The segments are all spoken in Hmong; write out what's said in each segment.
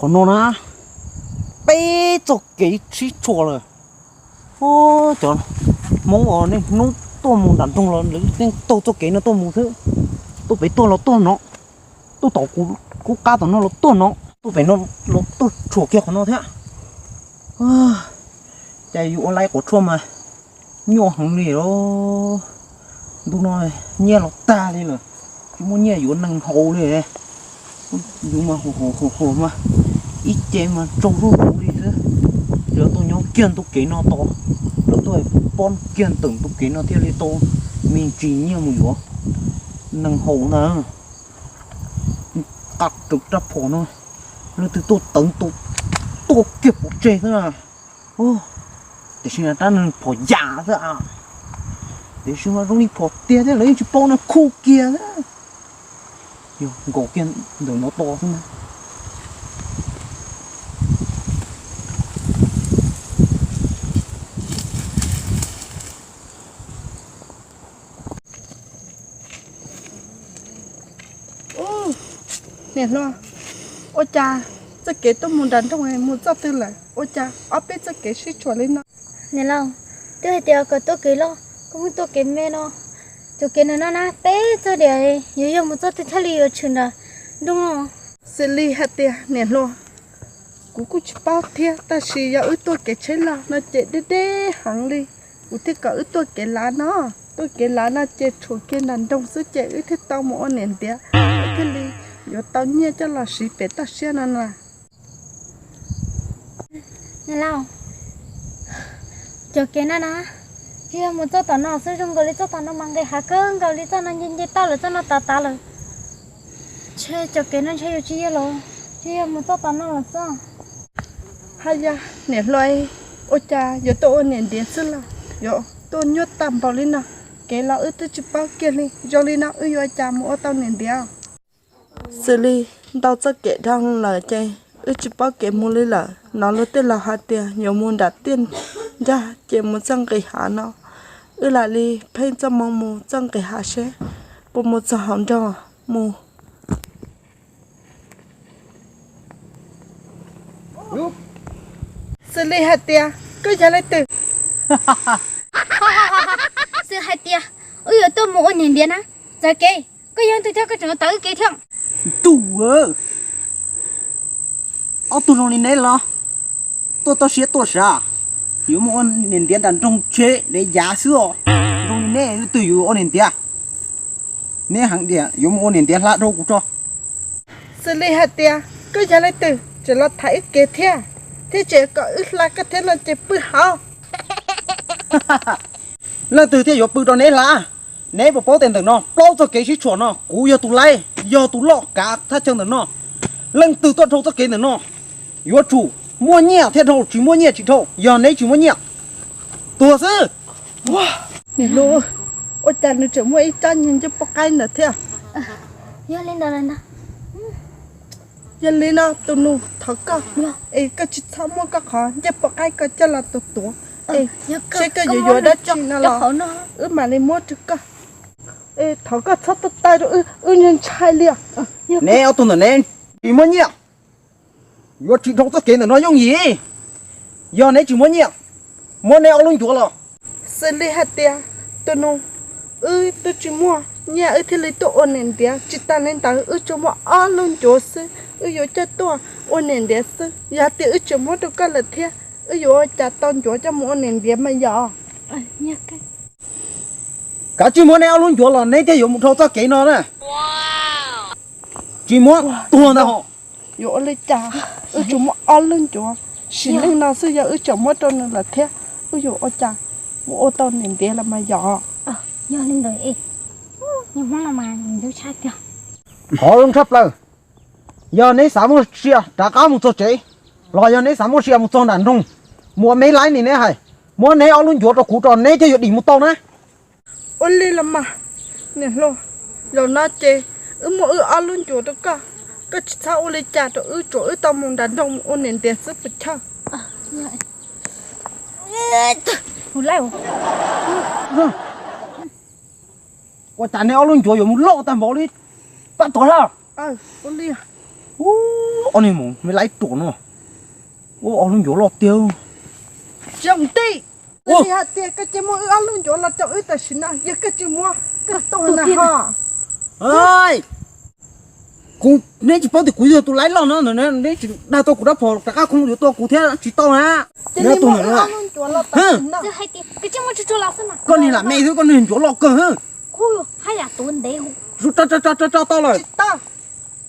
Qhov no na, peb txoj kev sib tshuam lawm. Cov Hmoob uas niaj hnub tuaj mus nram nroog los lawv yeej taug txoj kev no tuaj mus xwb. Tuaj pem tuaj los tuaj no, tuaj tom kuv qab tom no los tuaj no, tuaj pem no los tuaj tshuam kiag qhov no thiab. Ces yus ua laib quav tshuaj mas nyuaj heev li los. Ntu no nyiaj los tag li lawm, tsis muaj nyiaj yuav nees haus li. Yus mas hu hu hu hu mas ib ce mas tsaug zog li xwb. Lawv tuaj nyob kiag ntu kev no tau, lawv tuaj pob kiag ntawm ntu kev no thiaj li tau me ntsis nyiaj mus yuav nees haus na. Qab rau rab phom no, leej twg tuaj teev tau tuaj kiag pov tseg xwb na. Tiam sis rab neeg phom yam xwb, tiam sis mas zoo li phom tiag thiab lawv yeej tsis paub no khuj kiag. Yog nkaus kiag ntawm no to xwb na. Niam hluas, ua cas txoj kev tuaj mus nram nroog mus txoj twg lawm, ua cas ob peb txoj kev sib tshuam li no? Niam laus, twb hais tias kom tuaj kev loj, koj pheej tuaj kev me no. Cov kev no na peb txoj diam, yuav yog mus txoj twg thiaj li yuav tshwm nram nroog no? Xws li hais tias niam hluas, kuv kuj tsis paub thiab, tab sis yog wb tuaj kev tsheb loj no ces deb deb heev li, kuv thiaj kom wb tuaj kev lav no. Tuaj kev lav no ces tshuam kiag nram nroog xwb ces wb thiaj tau mus ua niam ntiav, wb thiaj li yuav tau nyiaj coj los siv pem toj siab no na. Niam laus, cov kev no na, tsis yog mus txoj tom no xwb, zoo nkaus li txoj tom no mas nqis hav kawg nkaus li, txoj no nce nce toj lawm, txoj no tav tav lawm. Ntshe cov kev no ntshe yuav tsis yog los, tsis yog mus txoj tom no los txoj. Haj yam niam hluas, ua cas yuav tuaj ua niam ntiav xwb los yuav tuaj nyuaj tag npaum li no? Kev los wb twb tsis paub kiag li, zoo li no wb yuav ua cas mus ua tau niam ntiav? Xws li ntau txoj kev dhau lawm ces wb tsis paub kev mus li lawm. Hnov luag tej laus hais tias yuav mus nram tiaj ncaj ces mus txoj nqis hav no. Wb lam li pheej txoj moo mus txoj nqis hav seb puas mus txog hauv nroog mus. Xws li hais tias koj yog leej twg? Xws hais tias wb yuav tuaj mus ua niam ntiav na, txav kev, koj yog leej twg thiab koj tseem tawv wb kev thiab? Ntuj, ob tug zoo li neb los tuaj toj siab tuaj sav, yuav mus ua niam ntiav nram nroog tsheb dev yav xwb os. Zoo li neb leej twg yuav ua niam ntiav? Neb heev tiag, yuav mus ua niam ntiav hla dhau kuv tso. Xws li hais tias koj yog leej twg tseem los thaiv wb kev thiab, thiab tseem kom wb hla koj thiab no ces pw hauv. Leej twg thiaj yuav pw rau neb hla? Neb puas paub tias ntawm no plaub txoj kev sib tshuam no kuv yog tus laib, yog tus loj kav thaj chaw ntawm no. Leej twg tuaj dhau txoj kev ntawm no yuav tsum muaj nyiaj thiaj dhau, tsis muaj nyiaj tsis dhau. Yog neb tsis muaj nyiaj, tuag xwb. Niam hluas, ua cas nws tseem muaj ib tsob nyiag ncej poj qaib ntawd thiab? Yog li ntawd, yog li no tus nus, thov koj, es koj tsis txhob muab koj qhov ncej poj qaib ko coj los tuav tuav, es seb koj yuav yuav dab tsi no los wb mam li muab rau koj. Es thov koj txhob tawv tawv rau wb, wb ntshai ntshai li os. Neb ob tug ntawm neb tsis muaj nyiaj, yuav tsis dhau txoj kev ntawm no yooj yim. Yog neb tsis muaj nyiaj, muab neb ob lub ncuav los. Xws li hais tias, tus nus, wb twb tsis muaj nyiaj wb thiaj li tuaj ua niam ntiav, tsis tas li ntawd wb tsuas muaj ob lub ncuav xwb, wb yuav coj tuaj ua niam ntiav xwb. Yog tias wb tseem muab rau koj lawm thiab, wb yuav ua cas tau ncuav coj mus ua niam ntiav mas yog? Kav tsij muab neb ob lub ncuav los neb thiaj yuav mus dhau txoj kev no na. Tsis muab tuag ntag hos. Yuav ua li cas? Wb tsuas muaj ob lub ncuav, sim neej no xwb yog wb tseem muab rau nws lawm thiab, wb yuav ua cas mus ua tau niam ntiav los mas yog? Yog li ntawd, nws Hmoob no mas ntxub tshaj tiag. Qhov zoo tshaj plaws, yog neb xav muaj sia rov qab mus txog tsev, los yog neb xav muaj sia mus txog nram nroog, mus ua me laib li neb hais, muab neb ob lub ncuav rau kuv tso neb thiaj yuav dim mus tau na. Ua li los mas, niam hluas, zaum no ces wb muab wb ob lub ncuav rau koj, koj tsis txhob ua li cas rau wb, tsuas wb tau mus nram nroog mus ua niam ntiav xwb puas chawj? Ua cas neb ob lub ncuav yuav mus loj tag npaum li, pab tod hla. Ua li, Ub, ob niag maum me laib ruam no. Ub, ob lub ncuav loj tiag. Tsis ua ntej, ua li hais tias koj cia muab wb ob lub ncuav los rau wb tam sim no, yog koj tsis muab koj tuag na ho. Kuv, neb tsis paub tias kuv yog tus laib loj no, neb tsis dag tau kuv rab phom rov qab khoov yuav tua kuv thiab tsis tau na. Cia li muab wb ob lub ncuav los tam sim no. Koj niag lam me xwb, koj niag ncuav loj kawg. Tso tso tso tso tau lawm.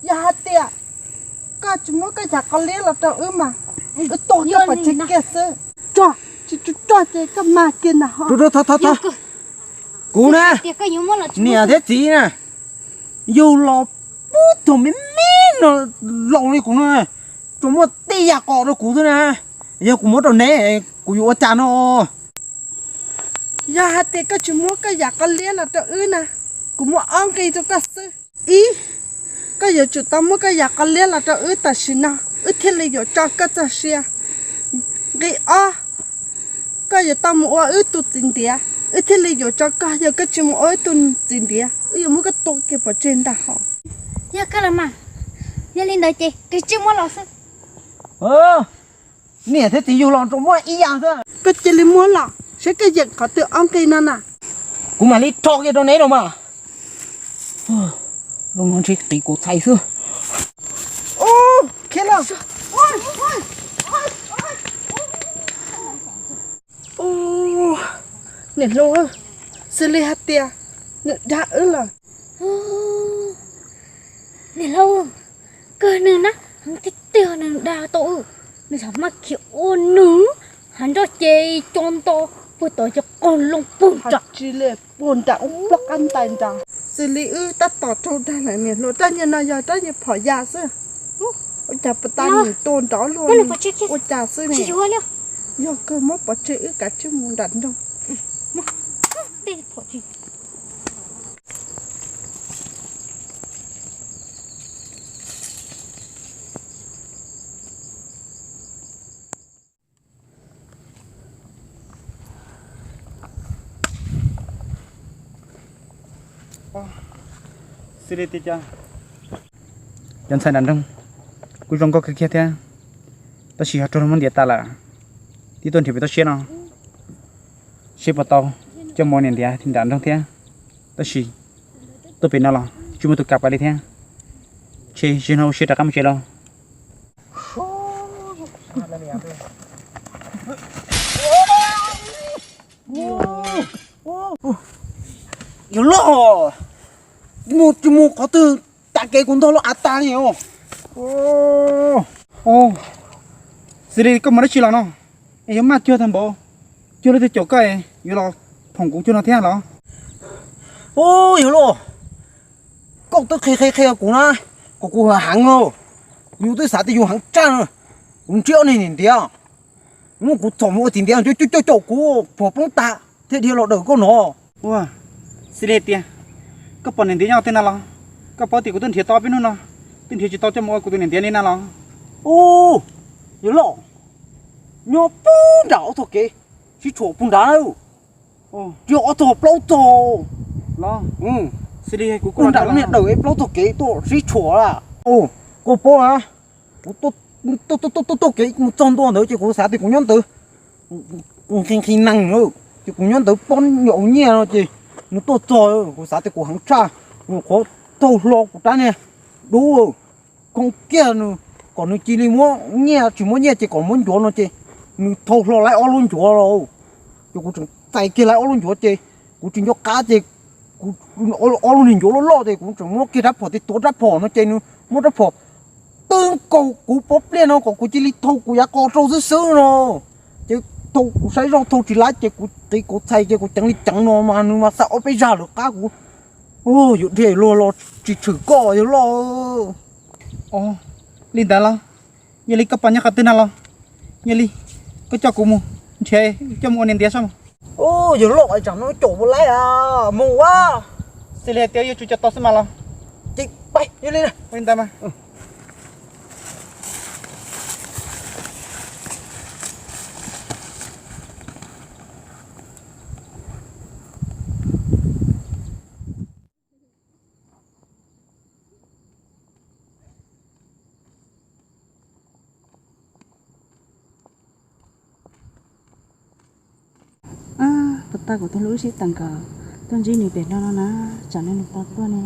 Yog hais tias koj tsis muab koj yav qos liab los rau wb mas wb tua koj pov tseg kiag xwb. Tso, tsis tso ces koj mag kiag na ho. Kuv na, niam thiab txiv na, yug los pub tug me me no laus li kuv no, tsuas muaj tej yam qos rau kuv xwb na. Yog kuv muab rau neb, kuv yuav ua cas no? Yog hais tias koj tsis muab koj yav qos liab los rau wb na, kuv muab ob nqi rau koj xwb. Ib, koj yuav tsum tau muab koj yav qos liab los rau wb tam sim no, wb thiaj li yuav tso koj txoj sia. Nqi ob, koj yuav tau mus ua wb tus txiv ntiav, wb thiaj li yuav tso koj, yog koj tsis mus ua wb tus txiv ntiav, wb yuav muab koj tua kiag pov tseg ntag hos. Yog kawg los mas, yog li ntawd ces koj cia li muab los xwb. Niam thiab txiv yug los tsuas muab ib yam xwb. Koj cia li muab los, saib koj yeem qhov twg ob nqi no na. Kuv mam li rho kiag rau neb los mas. Lub no ntshe qiv kuv txhais xwb. Khiav los. Niam hluas, xws li hais tias nws dag wb lawm. Niam hluas, kawg nws na, heev tiag tiag nws dag tau wb, nws xav maj khiav ua nws, hav nroj ces co nto puag tod ces qaug loo puag nram, tsis li puag nram ub ploj qab ntais nrad. Xws li wb tab tom raug dag lawm niam hluas, rab niag no yog rab niag phom yas xwb. Ua cas puas tas nws tua nrov luaj li, ua cas xwb ne? Yog kawg muab pov tseg wb kav tsij mus nram nroog. Xws li tias cov ntxhais nram nroog kuj zoo nkauj kawg kiag thiab, tab sis ho raug luag muab ntiav tas lawm. Tib tuaj nrhiav pem toj siab no, seb puas tau coj mus ua niam ntiav nram nroog thiab. Tab sis tuaj pem no los tsis muaj tus kam pais li thiab. Ntshe zaum no ua siab rov qab mus tsev lauj. Yog loj, mus tsis mus qhov twg, tav kev kuv ntog lub av tas li os. Xws li koj mus dab tsi los no? Es yuav maj cuag tag npaum, cuag lub twg caum koj yuav los phoom kuv cuag no thiab los? Ub, yog loj, koj twb qhia qhia qhia kuv na, kom kuv heev no, yus twb xav tias yus heev tshaj no. Kuv ntsib ob niag niam ntiav, muab kuv txhom mus ua txiv ntiav, coj coj coj kuv phom poob tas thiab dhia los dawm koj no. Ua, xws li tias koj pom niam ntiav nyob tej na los? Koj paub tias kuv twb nrhiav tau peb hnub no, twb nrhiav tsis tau coj mus ua kuv tus niam ntiav li na los? Ub, yog loj, nyob puag nram ob tog kev, sib tshuam puag nrad na. Tsis yog ob tog, plaub tog los? Xws li kuv nram niag dawm plaub tog kev tuaj sib tshuam lawm. Koj paub na, kuv tuaj tuaj tuaj kev mus txog ntua ntawd ces kuv xav tias kuv nyob ntawd nqhis nqhis nees na, ces kuv nyob ntawd poob nyuam hauv nyiaj no ces nws tuaj txog, kuv xav tias kuv heev tshaj, nws qhuav taug hlo kuv rab niag dub, khoo kiag nws kom nws cia li muab nyiaj, tsis muab nyiaj ces kom muab ncuav no ces nws thau hlo lawv ob lub ncuav los. Ces kuv tseem txais kiag lawv ob lub ncuav ces kuv tsis nco qab ces kuv ob lub niag ncuav loj loj ces kuv tseem muab kiag rab phom, tig tuav rab phom no ces nws muab rab phom twb nkaus kuv pob pliaj no kom kuv cia li thau kuv yav qos rau xwb xwb no. Ces thau kuv saib zoj thau tsis laib ces kuv qiv kuv txhais ces kuv ceev li ceev no mas nws mas xa ob peb zag lawm qab kuv. Yuav dhia luag los tsis tshwm koj yog loj. Ov, li ntawd los? Yog li koj pom nyob qhov twg na los? Yog li koj coj kuv mus nrhiav coj mus ua niam ntiav saib mas. Yog loj, tsam no caum mus laib mus a. Xws li hais tias yuav tsum coj tau xwb mas los. Ces pais, yog li ntawd mas. Tau kuv tus hlub sib teem kom tuaj ntsib nws pem no no na, tsam no nws tau tuaj ne.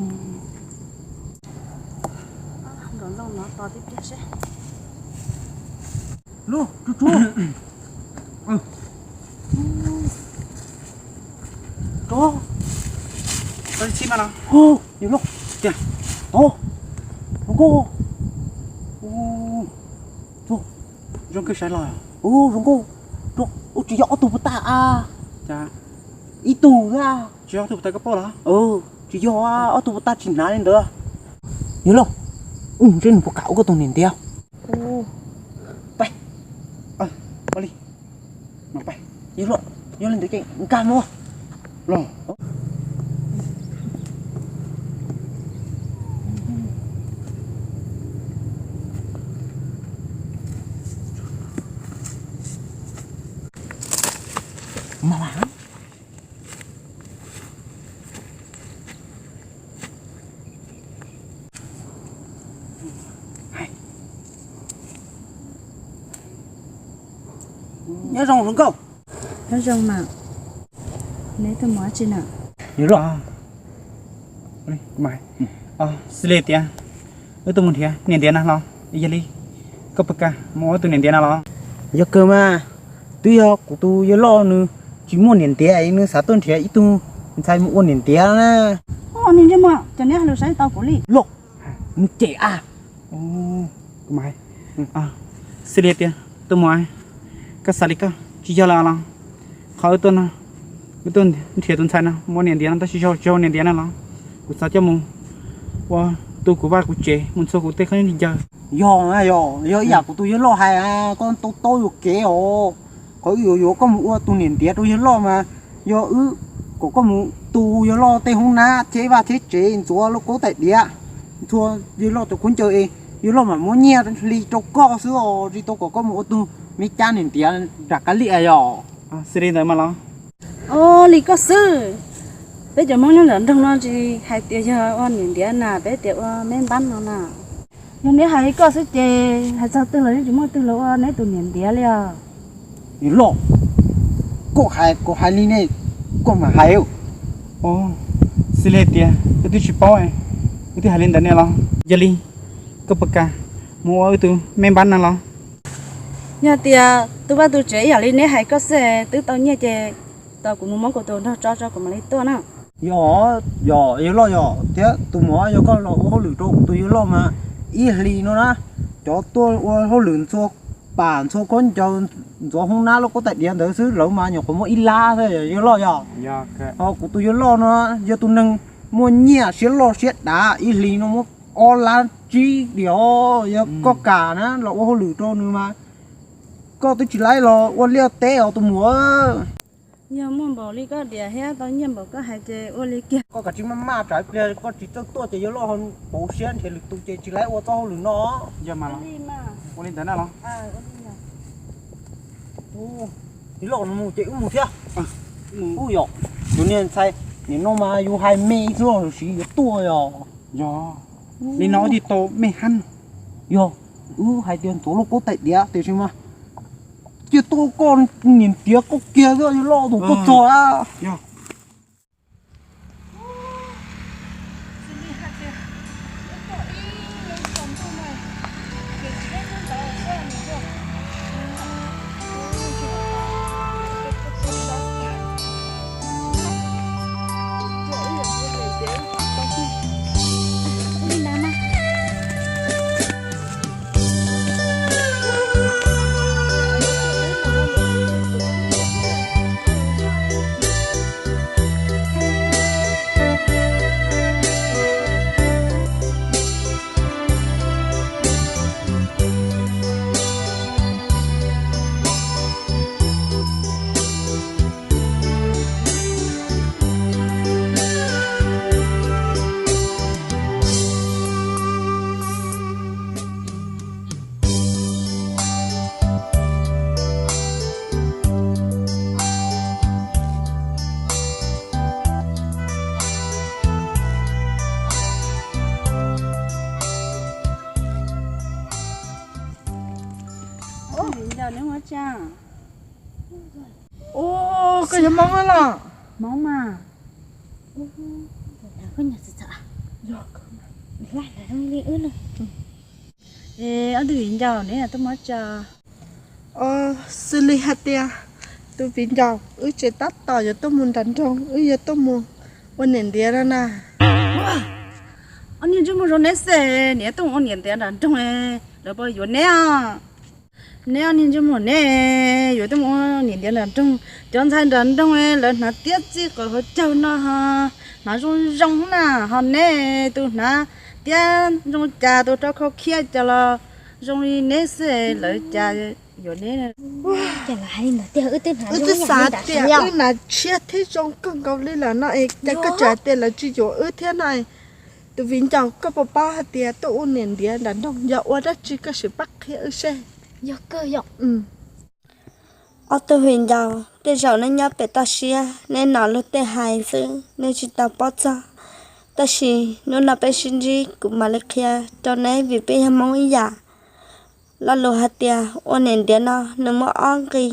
Nkaum nplooj no to tib pliag seb. Lub, tsuag tsuag. Tsuag. Tau tib si mas no. Yus loj. Tiag. Tau. Zoo nkauj. Tsuag. Zoo nkauj saib los. Ub, zoo nkauj. Ub, tsis yog ob tug puag ta a. Cas? Ib tug a. Tsis yog ob tug puag ta koj pom los? Tsis yog ob tug puag ta tsis hnav li ntawd. Yus loj. Ub, ntshe nws puas kam ua koj tus niam ntiav. Peb. Ua li. Yus loj, yog li ntawd ces nkag mus los. Nyob zoo hluas nkauj. Nyob zoo mas. Neb tuaj mus dab tsi na? Yus loj. Xws li tias wb tuaj mus nrhiav niam ntiav na los, yog li koj puas kam mus ua wb tus niam ntiav na los? Yog kawg mas, twb yog kuv tus yawg loj nws tsis muaj niam ntiav es nws xav tuaj nrhiav ib tug ntxhais mus ua niam ntiav na. Oj, niag ntsej muag, cas neb hais lus saib tau kuv li? Loj, nws cem a. Xws li tias tuaj mus, koj xav li koj tsis yog lawm los? Qhov wb tuaj no, wb tuaj nrhiav tus ntxhais no mus ua niam ntiav no tab sis yog tsis yog ua niam ntiav na los? Kuv xav coj mus ua tu kuv vaj kuv tsev, mus ntxhua kuv tej qhov ncauj. Yog, yog, yog ib yam kuv tus yawg loj hais, koj tau tau yuam kev os. Qhov wb yuav yuav koj mus ua tus niam ntiav rau yawg loj mas yog wb kom koj mus tu yawg loj tej hoob nab thiab vaj thiab tsev, ntxuav lauj kaub tais diav, ntxhua yawg loj cov khaub ncaws es yawg loj mam muab nyiaj hli rau koj xwb os, tsis tau kom koj mus ua tus me cab niam ntiav nram qab liaj yog. Xws li ntawd mas los? Ua li koj xwb. Peb cov Hmoob nyob nram nroog no tsis hais tias yog ua niam ntiav na, peb tias ua me npab no na. Yog neb hais li koj xwb ces hais txog twg los yeej tsis muaj twg los ua neb tus niam ntiav li os. Yawg loj, koj hais kuv hais li ne, koj mam hais. Xws li tias wb twb tsis paub, wb twb hais li ntawd ne los? Yog li koj puas kam mus ua wb tus me npab no los? Yog tias tu vaj tu tsev ib yam li neb hais koj xwb, twb tau nyiaj ces tos kuv mus muab kuv tus nraug tso tso kuv mam li tuaj na. Yog, yog, yawg loj yog thiab tus muam yog koj los ua hauj lwm rau kuv tus yawg loj mas ib hlis no na, cov tuaj ua hauj lwm ntxhua pam ntxhua khaub ncaws, ntxuav hoob nab lauj kaub tais diav ntawd xwb lawv mas nyuam qhuav muaj ib lab xwb yawg loj yog. Ho kuv tus yawg loj no yog tus neeg muaj nyiaj siab loj siab dav, ib hlis no muab ob lab tsib diam. Yog koj kam na los ua hauj lwm rau nws mas koj twb tsis laib los ua liaj teb os tus muam. Yog muaj npaum li koj diam thiab tau nyiaj npaum koj hais ces ua li kiag. Koj kav tsij maj maj tsam ib pliag koj tsis txawj tuaj ces yawg loj ho pauv siab nrhiav lwm tus ces tsis laib ua txoj hauj lwm no. Yog mas, ua li ntawd na los? Yawg loj no mus ces wb mus thiab. Ub yog, tus niag ntxhais nim no mas yus hais me xwb los lawv siv yuav tuaj yog. Yog, li no wb thiaj tau me hab. Yog, wb hais tias ntxuav lauj kaub tais diav tiam sis mas cia tuaj koj niam ntiav koj kiag xwb yawg loj tus tuaj txog a. Ub, ncaws neb ua tsa. Ua, koj yog Hmoob los? Hmoob mas. Ob tug viv ncaus, neb tuaj mus tso? Xws li hais tias tus viv ncaus, wb tseem tab tom yuav tuaj mus nram nroog, wb yuav tuaj mus ua niam ntiav no na. Ob niag ntsej muag zoo neb xwb, neb tuaj mus ua niam ntiav nram nroog, lawv puas yuav neb os? Neb ob niag ntsej muag neb yuav tuaj mus ua niam ntiav nram nroog, cov ntxhais nram nroog lawv hnav tiab txij qhov hauv caug no ho hnav zoo zoo na, ho neb tus hnav tiab zoo cas, tus rau khau khiab cas los zoo li neb xwb, lawv cas yuav neb. Wb twb xav tias wb hnav tshiab thiab zoo kawg nkaus li lawm no es cas koj tseem hais tias lawv tsis yuav wb thiab no. Tus viv ncaus, koj puas paub hais tias tuaj ua niam ntiav nram nroog yog ua dab tsi, koj sim pab qhia wb seb. Ob tug viv ncaus, tej zaum neb nyob pem toj siab neb hnov luag tej hais xwb, neb tsis tau paub txog. Tab sis hnub no peb sib ntsib kuv mam li qhia rau neb vim peb yog Hmoob ib yam. Lo lus hais tias ua niam ntiav no nws muaj ob nqi.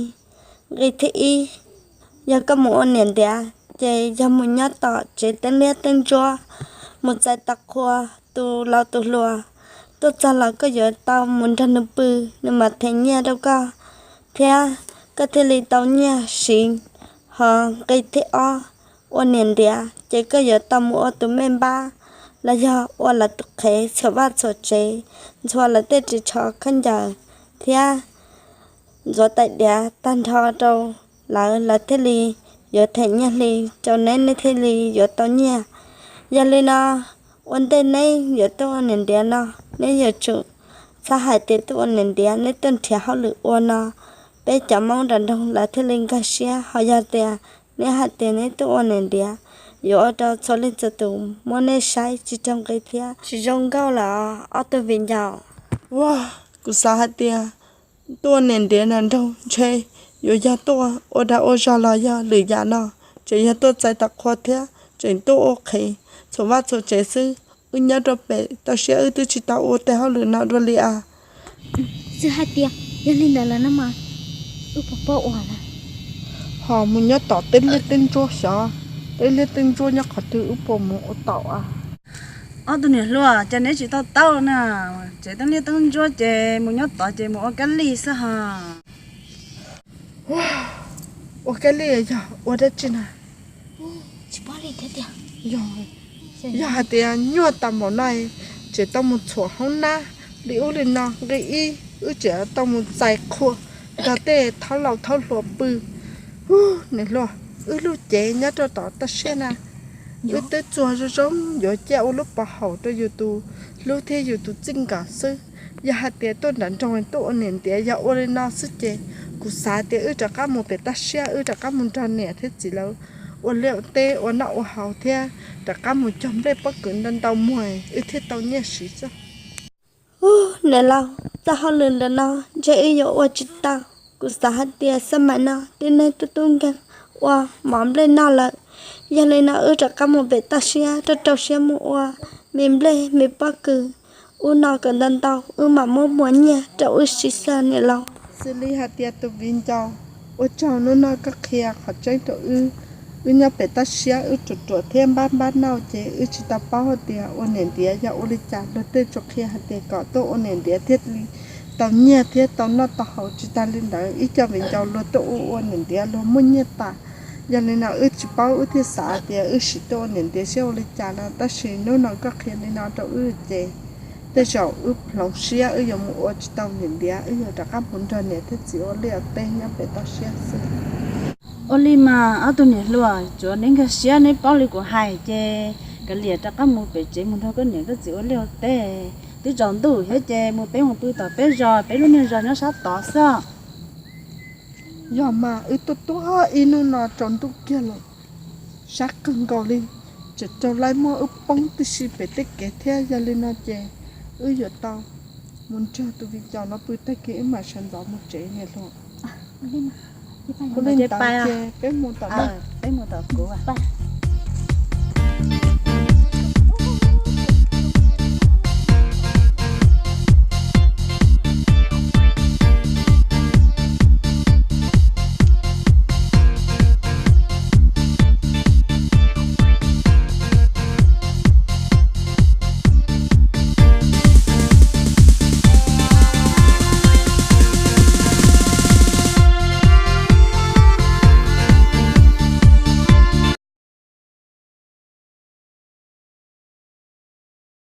Nqi thib ib, yog koj mus ua niam ntiav ces yog mus nyob tom tsev teeb liab teeb ntsuab, mus txais tag qhua tus laus tus hluas tuaj txog los koj yuav tau mus nrog nws pw, nws mam them nyiaj rau koj, thiab koj thiaj li tau nyiaj siv. Ho nqi thib ob, ua niam ntiav ces koj yuav tau mus ua tus me npab los yog ua lawv tus qhev txhuam vaj txhuam tsev, ntxhua lawv tej ris tsho khaub ncaws thiab ntxuav tais diav tag nrho rau lawv, lawv thiaj li yuav them nyiaj hli rau neb, neb thiaj li yuav tau nyiaj. Yog li no, ua ntej neb yuav tuaj ua niam ntiav no, neb yuav tsum txhob hais tias tuaj ua niam ntiav, neb tuaj nrhiav hauj lwm ua no, peb cov Hmoob nram nroog lawv thiaj li nkag siab. Ho yog tias neb hais tias neb tuaj ua niam ntiav, yuav ua rau txhua leej txhua tus muab neb saib tsis raug nqi thiab tsis zoo nkauj lawm os ob tug viv ncaus. Ua, kuv xav hais tias tuaj ua niam ntiav nram nroog ntshe yuav yog tuaj ua dag ua zog los yog lwm yam no, tseem yog tuaj txais tag qhua thiab tseem tuaj ua qhev txhuam vaj txhuam tsev xwb. Wb nyob rau pem toj siab wb twb tsis tau ua tej hauj lwm no dua li as. Xwb hais tias yog li ntawd lawm no mas wb puas paub ua na? Ho mus nyob tom tej liaj tej ntsuab xyov, tej liaj tej ntsuab nyob qhov twg wb puas mus ua tau as? Ob tug niam hluas, cas neb tsis tau taub na, tsev teeb liaj teeb ntsuab ces mus nyob tod ces mus ua kab li xwb ho. Ua kab li yog ua dab tsi na? Yog hais tias nyuaj tas npaum no, tseem tau mus txhuam hoob nab li ub li no. Nqi ib, wb tseem tau mus txais qhua nrog tej thaub laus thaub hluas pw. Niam hluas, wb lub cev nyob rau tom toj siab na, wb twb txuag zoo zoo yuav ciaj ua lub pov haum rau yus tus hlub thiab yus tus txij nkawm xwb. Yog hais tias tuaj nram nroog tuaj ua niam ntiav yog ua li no xwb ces kuv xav tias wb rov qab mus pem toj siab, wb rov qab mus nrog niam thiab txiv lawv ua liaj ua teb ua noj ua haus thiab rov qab mus cog nplej pob kws ntau ntau muag wb thiaj tau nyiaj siv xwb. Niam laus, txoj hauj lwm ntawm no ntshe wb yuav ua tsis tau. Kuv xav hais tias xab mais no tib neeg tub tub nkeeg ua mov nplej noj lawm. Yog li no wb rov qab mus pem toj siab rau rau siab mus ua me nplej me pob kws ub no kom ntau ntau, wb mam muab muas nyiaj rau wb siv xwb niam laus. Xws li hais tias tus viv ncaus, ua tsaug hnub no koj qhia qhov tseeb rau wb. Wb nyob pem toj siab wb ruam ruam thiab npab npab nauj ces wb tsis tau paub hais tias ua niam ntiav yog ua li cas. Luag tej tsuas qhia hais tias kom tuaj ua niam ntiav thiaj li tau nyiaj thiab tau noj tau haus. Tsis tas li ntawd, ib co viv ncaus luag tuaj ua ua niam ntiav luag muaj nyiaj tas. Yog li no wb tsis paub, wb thiaj xav tias wb sim tuaj ua niam ntiav seb ua li cas no. Tab sis hnub no koj qhia li no rau wb ces tej zaum wb hloov siab, wb yuav mus ua tsis tau niam ntiav, wb yuav rov qab mus nrog niam thiab txiv ua liaj ua teb nyob pem toj siab xwb. Ua li mas ob tug niam hluas, tsuav neb nkag siab neb paub li kuv hais ces kav liam rov qab mus pem tsev mus nrog koj niam koj txiv ua liaj ua teb. Twb tsaus ntuj thiab ces mus peb mus pw tom peb zos, peb lub niag zos nyob sab tod xwb. Yog mas, wb tuaj tuaj ib hnub no tsaus ntuj kiag lawm, sab kawg nkaus li, tseem raug laij muag wb poob tib si pem tej kev thiab. Yog li no ces wb yuav tau mus nrog tus viv ncaus no pw tag kis wb mam sawv ntxov mus tsev niam hluas. Ua li ntawd ces peb mus tom no.